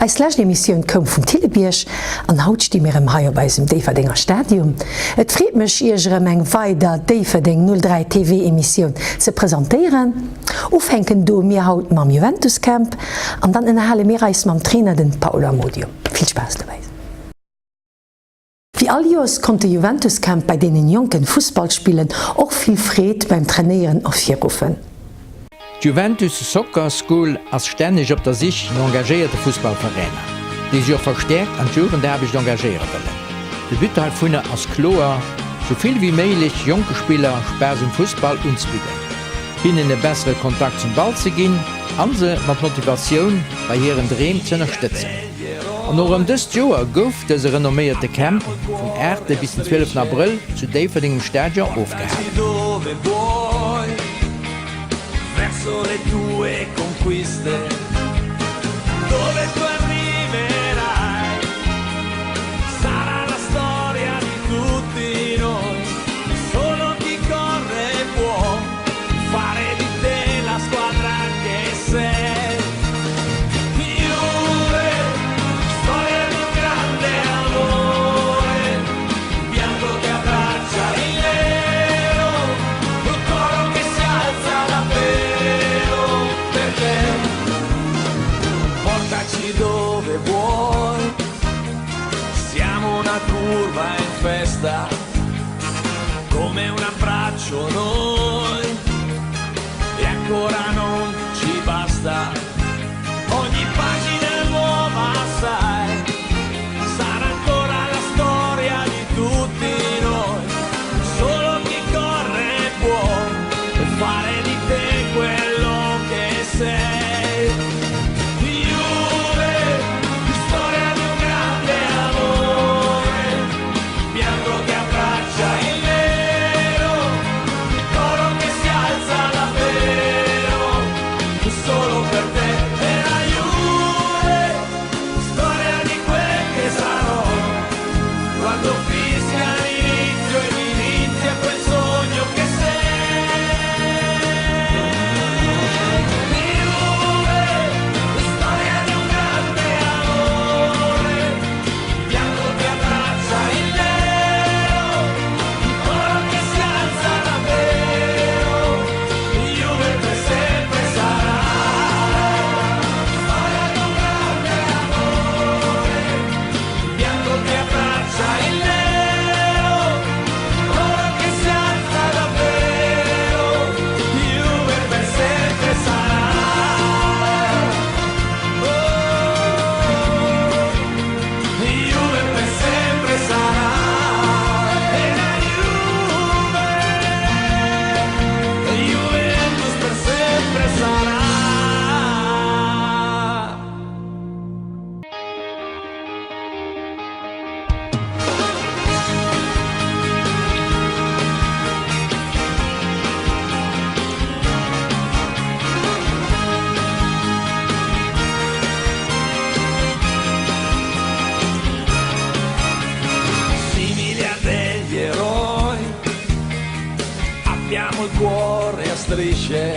Eis lescht Emissioun koum vum Thillebierg an haut sti mir erëm hei op eisem Déifferdenger Stadium. Et freet mech iech erëm eng weider Déifferdeng 03 TV Emissioun ze presentéieren. Ufänken doe mir haut mam Juventus Camp an dann ënnerhale mir eis mam Trainer den Paolo Amodio. Vill Spaass dobäi. Wéi all Joers konnt de Juventus Camp bei deenen Jonken Fussball spillen och vill Freed beim Trainéieren ervirruffen. D'Juventus Soccer School ass stänneg op der Sich no engagéierte Fussballveräiner, déi sech och verstäerkt an d'Jugendaarbecht engagéiere wëllen. De But heivunner ass kloer, sou vill wéi méiglech jonke Spiller Spaass um Fussball unzebidden, hinnen e bessere Kontakt zum Ball ze ginn a se mat Motivatioun bei hiren Dreem z'ënnerstëtzen. An och erëm dëst Joer gouf dëse renomméierte Camp vum 8 bis den 12 Abrëll zu Déifferdeng um Stadion ofgehalen. E ancora non ci basta. Ogni pagina nuova, sai, sarà ancora la storia di tutti noi. Solo chi corre può fare di te quello che sei. Juve, storia di un grande amore, bianco che abbraccia il nero, coro che si alza davvero, solo per te. E la Juve, storia di quel che sarò, quando fischia l'inizio ed inizia quel sogno che sei. Juve, storia di un grande amore, bianco che abbraccia il nero, coro che si alza davvero, Juve per sempre sarà. Storia di un grande amore, bianco che abbraccia il nero, coro che si alza davvero, Juve per sempre sarà. Oh, Juve per sempre sarà. E la Juve, Juventus per sempre sarà. Simili a degli eroi, abbiamo il cuore a strisce,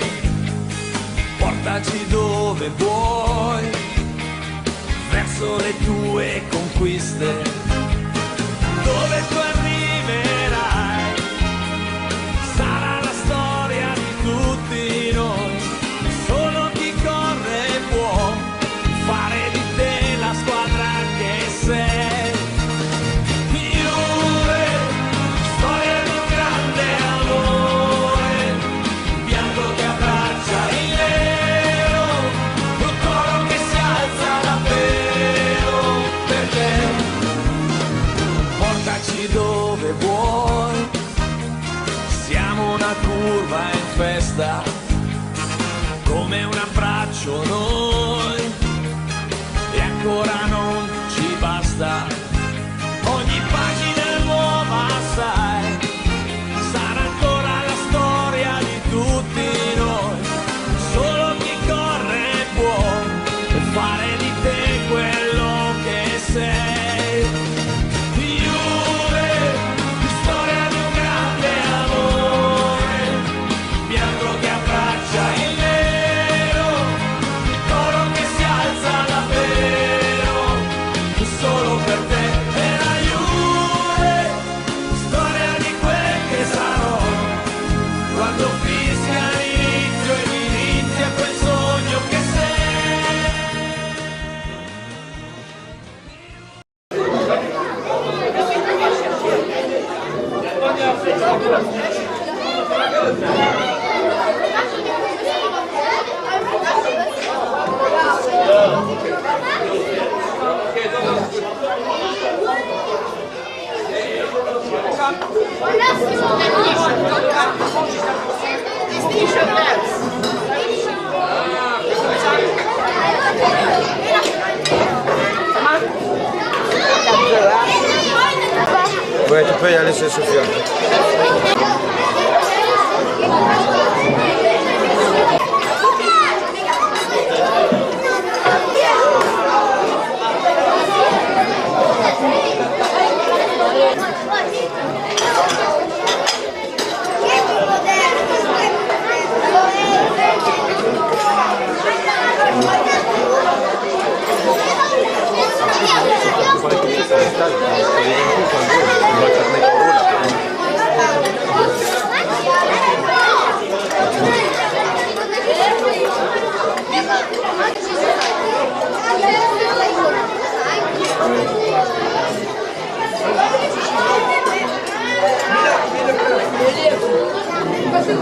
portaci dove vuoi, verso le tue conquiste, dove tu arriverai, sarà la storia di tutti noi, solo chi corre può fare di te la squadra che sei. Juve, storia di un grande amore, bianco che abbraccia il nero, un coro che si alza davvero per te. Portaci dove vuoi, siamo una curva in festa, come un abbraccio noi, e ancora non ci basta. Ogni pagina nuova, sai, sarà ancora la storia di tutti noi. Solo chi corre può fare di te quello che sei. Juve, storia di un grande amore, bianco che abbraccia il nero, coro che si alza davvero. Ouais, tu peux y aller chez Sophia.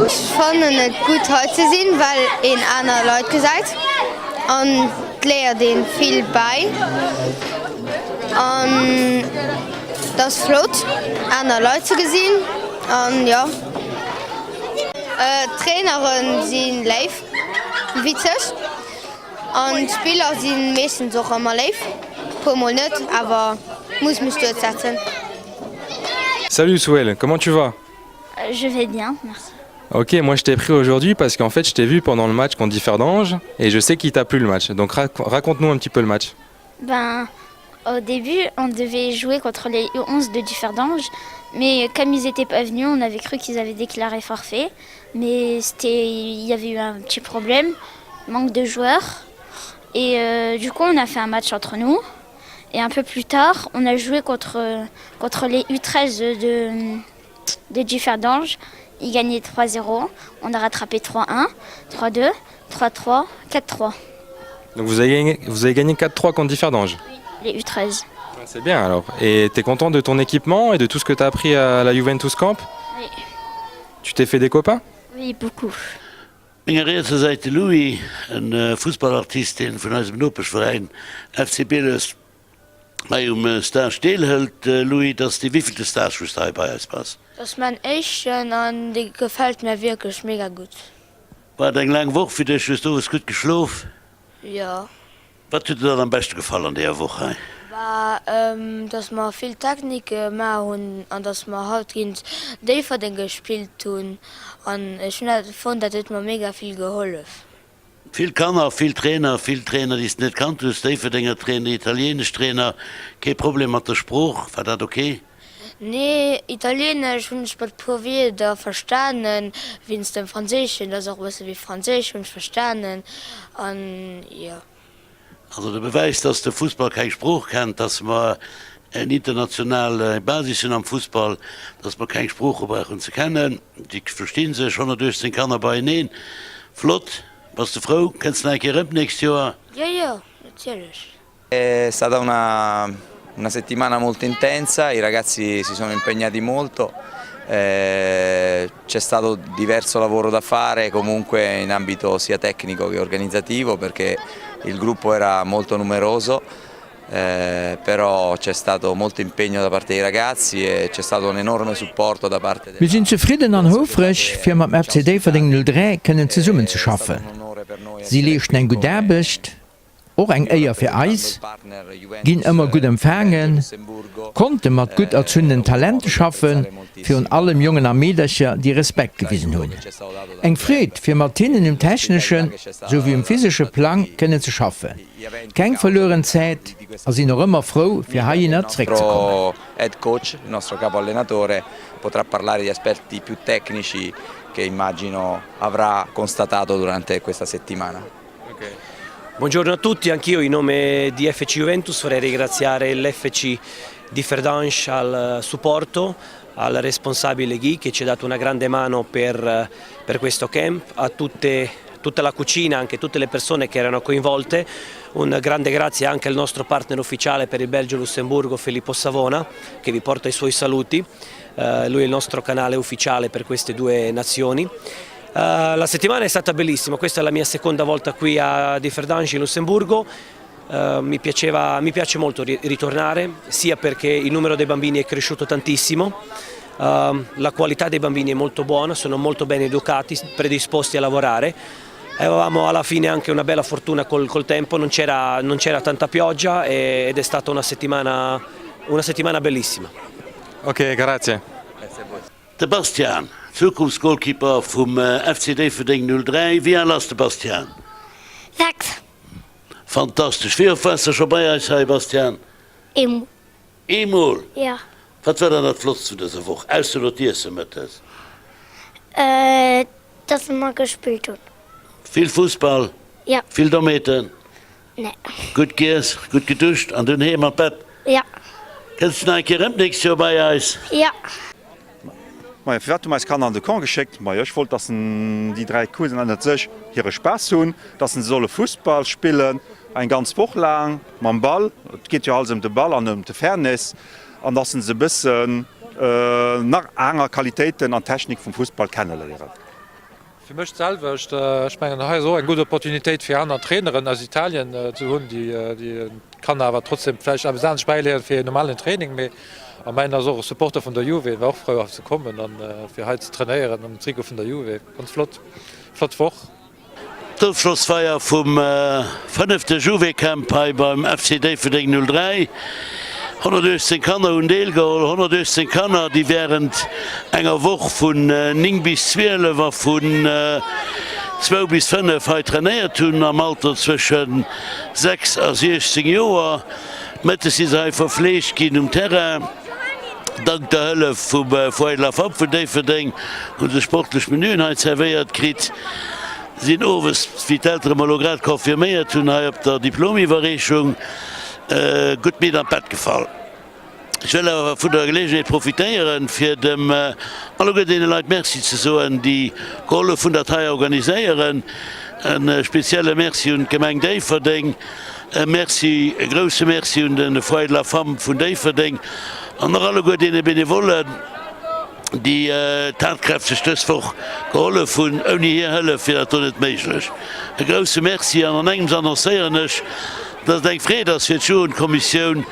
Ech fannen et gutt hei ze sinn, well een aner Leit gesäit an et léiert een vill bäi an et ass flott aner Leit ze gesinn an jo. D'Traineren si léif, witzeg an d'Spiller si meeschtens och ëmmer léif, puer mol net, awer muss mech duerchsetzen. Salut Souel, comment tu vas? Je vais bien, merci. Ok, moi je t'ai pris aujourd'hui parce qu'en fait je t'ai vu pendant le match contre Differdange et je sais qu'il t'a plu le match. Donc raconte-nous un petit peu le match. Ben, au début, on devait jouer contre les U11 de Differdange, mais comme ils n'étaient pas venus, on avait cru qu'ils avaient déclaré forfait. Mais c'était, il y avait eu un petit problème, manque de joueurs. Et euh, du coup, on a fait un match entre nous. Et un peu plus tard, on a joué contre, contre les U13 de, de Differdange. Ils gagnaient 3-0. On a rattrapé 3-1, 3-2, 3-3, 4-3. Donc vous avez gagné, vous avez gagné 4-3 contre Differdange Oui, les U13. C'est bien alors. Et tu es content de ton équipement et de tout ce que tu as appris à la Juventus Camp Oui. Tu t'es fait des copains Oui, beaucoup. Menger rietser Säit de Louis, e Fussballartist deen vun eisem Nopeschveräin FC Bieles hei um Stage deelhëlt. Louis, et ass dee wéivillte Stage wous de hei bei eis bass? Et ass mäin éischten an dee gefält mär wierklech mega gutt. War et eng laang Woch fir dech? Hues de owes gutt geschlof? Jo. Wat huet der dann am beschte gefall an deeër Woch hei? War dass mer vill Technik gemaach hunn an dass mer haut géint Déifferdeng gespillt hunn an ech hunn dat fonnt, dat huet mer mega vill gehollef. Vill Kanner, vill Trainer, vill Trainer déi s de net kannt hues, Déifferdenger Trainer, italienesch Trainer, kee Problem mat der Sprooch, war dat ok? Nee, Italienesch hunn ech mat puer Wierder verstanen, wéinst dem Franséischen, dat ass och e bësse wéi Franséisch, hunn ech verstanen an jo. Also de Bewäis, dass de Fussball keng Sprooch kennt, dass mer eng international Basis hunn am Fussball, dass mer keng Sprooche brauchen ze kennen, déi versti sech, 118 Kanner beieneen, flott. Bass de frou? Kënns de nach eng Kéier erëm d'nächst Joer? Jo, jo, natierlech. È stata una una settimana molto intensa, i ragazzi si sono impegnati molto, c'è stato diverso lavoro da fare comunque in ambito sia tecnico che organizzativo perché il gruppo era molto numeroso, però c'è stato molto impegno da parte dei ragazzi e c'è stato un enorme supporto da parte Mir sinn zefridden an houfreg, fir mam FC Déifferdeng 03 kënnen zesummenzeschaffen. Si leeschten eng gutt Aarbecht. Och eng Éier fir eis, ginn ëmmer gutt empfaangen, konnte mat gutt erzunnenen Talente schaffen, virun allem Jongen a Meedercher, déi Respekt gewisen hunn. Eng Freed fir mat hinnen um techneschen sou wéi um physesche Plang kënnen ze schaffen. Keng verlueren Zäit a sinn och ëmmer frou fir heihinner zréckzekommen. Head coach, il nostro capo allenatore, potrà parlare di aspetti più tecnici che immagino avrà constatato durante questa settimana. Buongiorno a tutti, anch'io in nome di FC Juventus vorrei ringraziare l'FC Differdange al supporto, al responsabile Guy che ci ha dato una grande mano per, per questo camp, a tutte, tutta la cucina, anche tutte le persone che erano coinvolte. Un grande grazie anche al nostro partner ufficiale per il Belgio Lussemburgo Filippo Savona che vi porta i suoi saluti. Lui è il nostro canale ufficiale per queste due nazioni. La settimana è stata bellissima, questa è la mia seconda volta qui a Differdange in Lussemburgo. Mi piaceva, mi piace molto ritornare, sia perché il numero dei bambini è cresciuto tantissimo, la qualità dei bambini è molto buona, sono molto ben educati, predisposti a lavorare. Avevamo alla fine anche una bella fortuna col, col tempo, non c'era, non c'era tanta pioggia ed è stata una settimana, una settimana bellissima. Ok, grazie. De Bastian, Zukunftsgoalkeeper vum FC Déifferdeng 03. Wéi al ass de Bastian? 6. Fantastesch! Wéi oft waars de scho bei eis hei, Bastian? Eemol. Eemol? Jo. Wat war dann dat Flottst vun dëser Woch, ausser elo d'Iesse mëttes? Dass mer gespillt hunn. Vill Fussball? Jo. Vill Dommheeten? Nee. Gutt giess, gutt geduscht an dunn heem an d'Bett? Jo. Kënns de nach eng Kéier erëm d'nächst Joer bei eis? Jo. Majo, firwat hu mer eis Kanner an de Camp geschéckt? Majo, ech wollt, dass en déi 3 Coursen ënnert sech hire Spaass hunn, dass en se solle Fussball spillen eng ganz Woch laang mam Ball, et geet jo alles ëm de Ball an ëm de Fairness, an dass en se e bëssen nach aner Qualitéiten an Technik vum Fussball kenneléieren. Fir mech d'selwecht. Ech mengen, hei ass och eng gutt Opportunitéit fir aner Traineren aus Italien ze hunn, déi d'Kanner awer trotzdem vläicht eppes anescht bäiléieren wéi en normalen Training. Mee a mäin ass och e Supporter vun der Juve, war och frou hei ze kommen an fir hei ze trainéieren am Trikot vun der Juve. Ganz flott, flott Woch. D'Ofschlossfeier vum fënnefte Juvecamp hei beim FC Déifferdeng 03. 118 Kanner hunn deelgeholl, 118 Kanner, déi wärend enger Woch vun 9 bis 12 a vun zwou bis 5 hei trainéiert hunn, am Alter zwësche 6 a 16 Joer. Mëttes si se hei verfleegt ginn um Terrain. Dank der Hëllef vum Foyer de la Femme vun Déifferdeng hu se sportlech Menüen hei zerwéiert kritt. Sinn owes, wéi d'Eltere mer elo grad confirméiert hunn, hei op der Diplomiwwerreechung gutt midd an d'Bett gefall. Ech wëll awer vun der Geleegenheet profitéieren, fir dem alleguer deene Leit Merci ze soen, déi gehollef hunn, dat hei organiséieren. E spezielle Merci un d'Gemeng Déifferdeng. E Merci, e grousse Merci un de Foyer de la Femme vun Déifferdeng an och alleguer deene Benevollen, déi tatkräfteg dës Woch gehollef hunn. Ouni hir Hëllef wier dat do net méiglech. E grousse Merci an an engems annoncéieren ech, dass et eng Freed ass fir d'Jugendkommissioun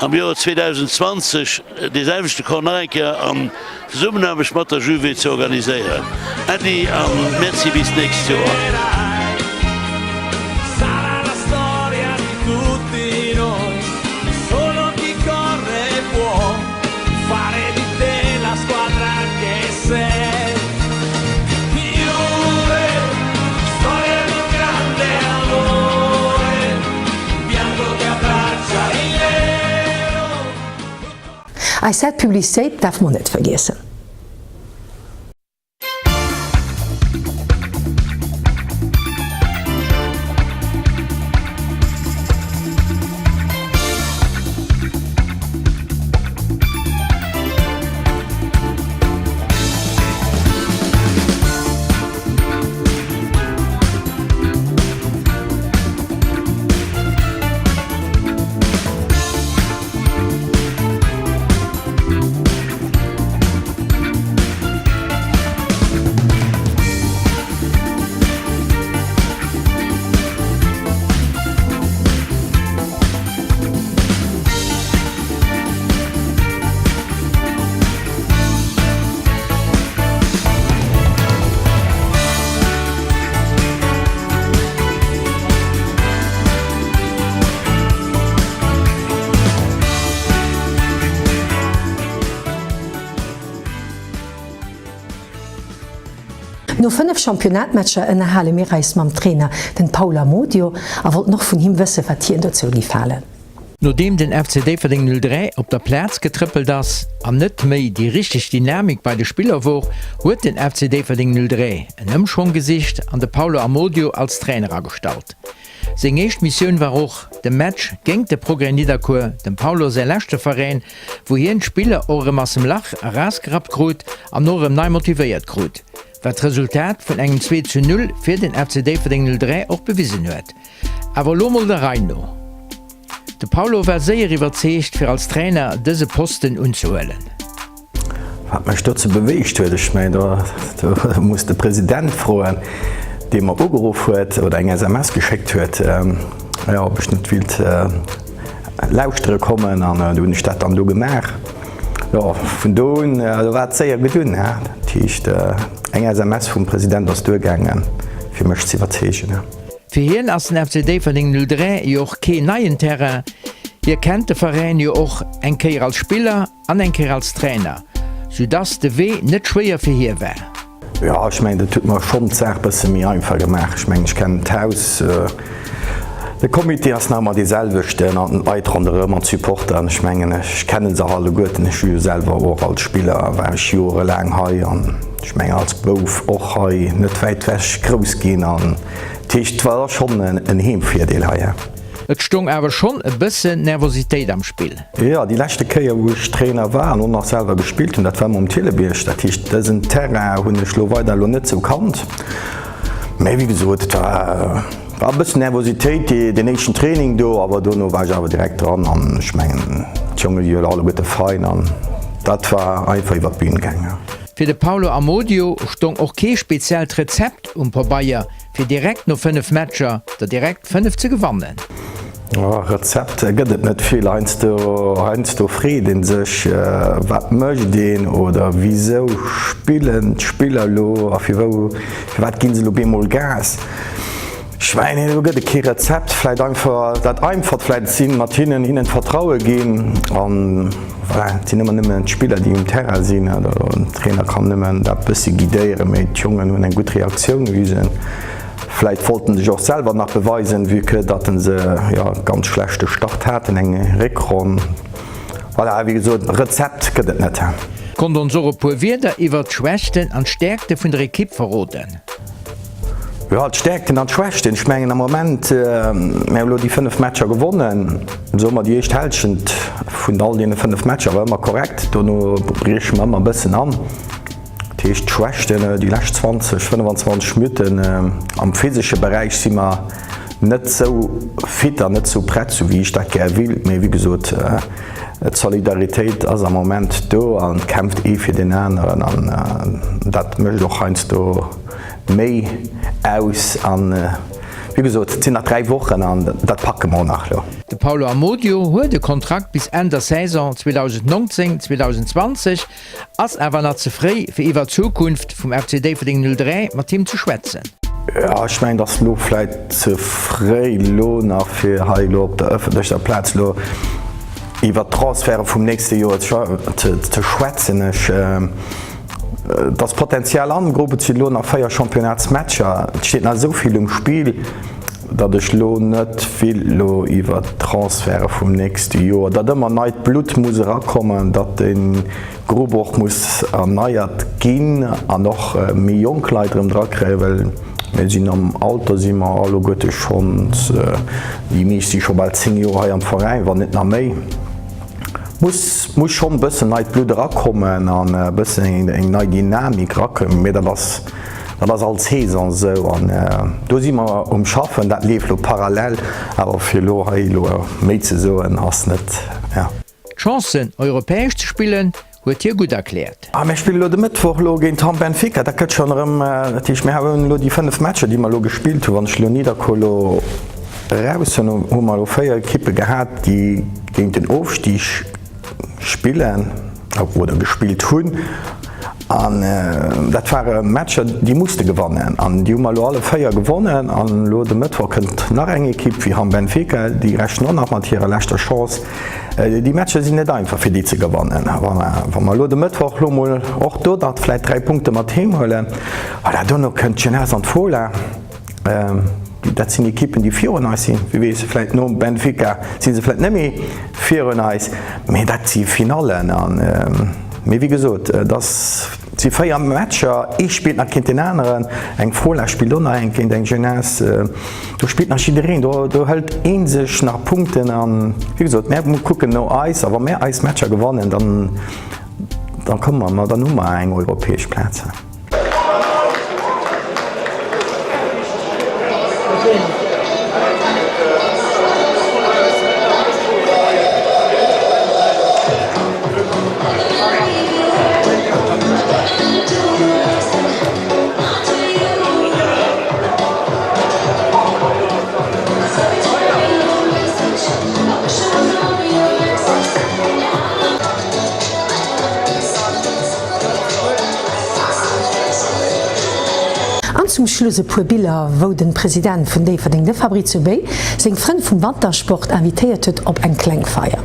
am Joer 2020 dee selwechte Camp nach eng Kéier an Zesummenaarbecht mat der Juve ze organiséieren. Äddi an Merci bis d'nächst Joer. Eis Säit Publicitéit därfe mer net vergiessen. No 5 Championnatmatcher ënnerhale mir eis mam Trainer, den Paul Amodio, a wollten och vun him wëssen, wat hien dozou géif halen. Nodeem den FC Déifferdeng 03 op der Plaz getrëppelt ass an net méi déi richteg Dynamik bei de Spiller wor, huet den FC Déifferdeng 03 en Ëmschwong gesicht an de Paulo Amodio als Trainer agestallt. Seng éischt Missioun war och de Match géingt de Progrès Nidderkuer, dem Paulo säi leschte Veräin, wou hien d'Spiller och erëm ass dem Lach erausgerappt krut an och erëm nei motivéiert krut, wat d'Resultat vun engem 2 zu 0 fir den FC Déifferdeng 03 och bewisen huet. Awer elo mol der Rei no. De Paulo war séier iwwerzeegt fir als Trainer dëse Posten unzehuelen. Wat mech dozou beweegt huet, ech mengen, do muss de President froen, dee mer ugeruff huet oder eng SMS geschéckt huet, jo, ob ech net wéilt lauschtere kommen. An do hunn ech dat dann do gemaach. Jo, vun do un, do war et séier gedunn. Dat heescht, eng SMS vum President ass duergaangen, fir mech ze iwwerzeegen. Fir hien ass den FC Déifferdeng 03 jo och keen neien Terrain, hie kennt de Veräin jo och eng Kéier als Spiller an eng Kéier als Trainer, sou dass de Wee net schwéier fir hie war. Jo, ech mengen, dat huet mer schonn d'Saach bësse méi einfach gemaach. Ech mengen, ech kennen d'Haus, de Comité ass nach ëmmer dee selwechten an d'Leit ronderëm an d'Supporter an ech mengen, ech kenne se och alleguerten. Ech hu jo selwer och als Spiller war ech jorelaang hei an ech mengen als Bouf och hei net wäit wech grouss ginn an dat heescht, et war schonn en Heemvirdeel hei. Et stong awer schonn e bëssen Nervositéit am Spill. Jo, déi leschte Kéier wou ech Trainer war an och nach selwer gespillt hunn, dat war mam Thillebierg. Dat heescht, dësen Terrain hunn ech lo weider elo net sou kannt. Mä wéi gesot, et war e bëssen Nervositéit dee deen éischten Training do, awer dono war ech awer direkt dran an ech mengen d'Jonge si jo alleguerte fein an dat war einfach iwwer d'Bün gaangen. Fir de Paulo Amodio stong och kee speziellt Rezept um Pabeier, fir direkt no 5 Matcher der direkt 5 ze gewannen. Rezept gëtt et net vill. Heiansdo, heiansdo freet een sech, wat mécht een oder wisou spillen d'Spiller elo a firwou, firwat ginn se elo bemol Gas. Ech mengen, do gëtt et kee Rezept. Vläit einfach dat Einfacht vläit sinn, mat hinnen, hinnen d'Vertraue ginn an voilà, et sinn ëmmer nëmmen d'Spiller, déi um Terrain sinn. Den Trainer kann nëmmen dat bëssi guidéieren, mee d'Jongen hunn eng gutt Reaktioun gewisen. Vläit wollten sech och selwer nach beweisen, vue que datt se jo e ganz schlechte Start haten, eng Réckronn. Voilà, wéi gesot, Rezept gëtt et net. Konnt ons och e puer Wierder iwwert d'Schwächten an d'Stäerkte vun der Ekipp verroden. Jo, d'Stäerkten an d'Schwächten, ech mengen am Moment, mir hu lo déi 5 Matcher gewonnen, soe mer déi éischt Hälschent vun all deene 5 Matcher war ëmmer korrekt, dono brieche mer ëmmer e bëssen an. Dat heescht d'Schwächten, déi lescht 20, 25 Minutten am physesche Beräich si mer net esou fit an net esou prett, sou wéi ech dat gär wéilt. Mee wéi gesot, d'Solidaritéit ass am Moment do an et kämpft ee fir deen aneren an dat mécht och heiansdo méi aus. An wéi gesot, et sinn nach 3 Wochen an dat packe mer och nach elo. De Paulo Amodio huet e Kontrakt bis Enn der Saison 2019, 2020. Ass awer nach ze fréi fir iwwer d'Zukunft vum FC Déifferdeng 03 mat him ze schwätzen. Jo, ech mengen, et ass elo vläit ze fréi elo nach fir hei elo op der ëffentlecher Plaz elo iwwert d'Transferte vum nächste Joer ze schwätzen. Ech, et ass Potenzial am Grupp, et sinn elo nach 4 Championnatsmatcher, et steet nach esou vill um Spill, datt ech elo net vill elo iwwert d'Transferte vum nächste Joer, datt ëmmer neit Blutt muss erakommen, datt de Grupp och muss erneiert ginn an och méi jonk Leit erëm drakréien, well mir sinn am Alter si mer alleguerte schonns, déi meescht si scho bal 10 Joer hei am Veräin, wann net nach méi. Muss muss schonn e bëssen neit Blutt erakommen an e bëssen eng nei Dynamik erakommen, mee dat ass Dat ass all Saison esou an do si mer um Schaffen. Dat leeft elo parallel, awer fir elo hei elo méi ze soen ass net, ja. D'Chancen, europäesch ze spillen, huet hie gutt erkläert. A mir spille elo de Mëttwoch elo géint Hamm Benfica. Dat gëtt schonn erëm, dat heescht mir hunn elo déi 5 Matcher, déi mer elo gespillt hunn, wann ech elo Nidderkuer elo eraus hunn, hu mer elo 4 Ekippe gehat, déi géint den Ofstig spillen oder gespillt hunn. An dat ware Matcher, déi musste gewannen. An déi hu mer elo alle 4 gewonnen. An elo de Mëttwoch kënnt nach eng Ekipp wéi Hamm Benfica, déi rechnen och nach mat hirer leschter Chance. Déi Matcher sinn net einfach fir déi ze gewannen. Wa mer elo de Mëttwoch elo mol och do nach vläicht 3 Punkte mat heem huelen, voilà, dono kënnt d'Jeunesse an d'Fola. Dat sinn Ekippen, déi virun eis sinn. Wie weess, vläicht nom Benfica si se vläicht net méi virun eis. Mee dat si Finallen. An, mee wéi gesot, et ass, et si 4 Matcher, ee spillt nach géint deen aneren, eng Fola spillt och nach eng géint eng Jeunesse. Do spillt nach jiddereen, do, do hëlt ee sech nach Punkten. An wéi gesot, mär kucken no eis a wa mär eis Matcher gewannen, dann, da komme mer, dann hu mer eng europäesch Plaz. Ganz zum Schluss e puer Biller wou den President vun Déifferdeng, de Fabrizio Bay, seng Frënn vum Wantersport invitéiert huet op eng kleng Feier.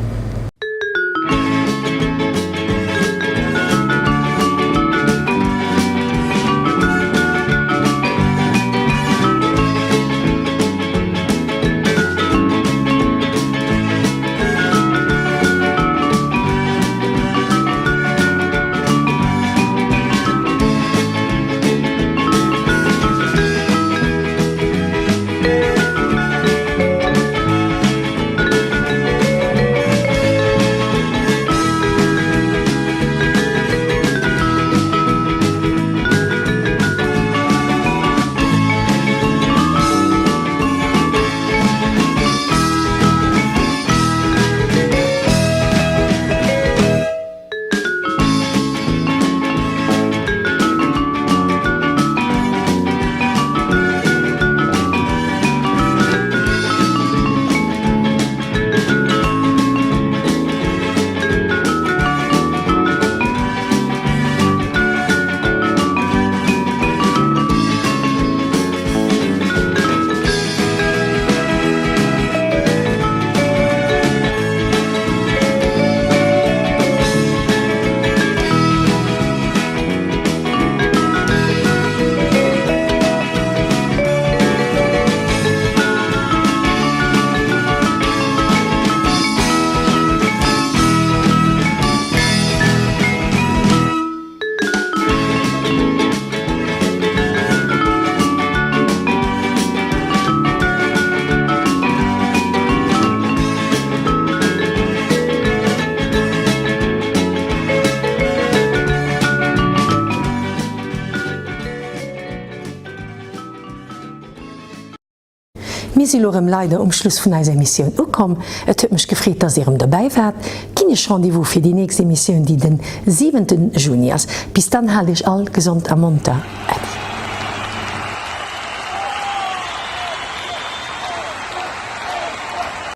Mir si lo rëm leider um Schluss vun eiser Emissioun ukomm. Et huet mech gefreet, dass Dir rëm dobäi waart. Ginn Iech Rendez-vous fir déi nächst Emissioun, déi den siwenten Juni ass. Bis dann, haalt Iech all gesond a monter. Äddi.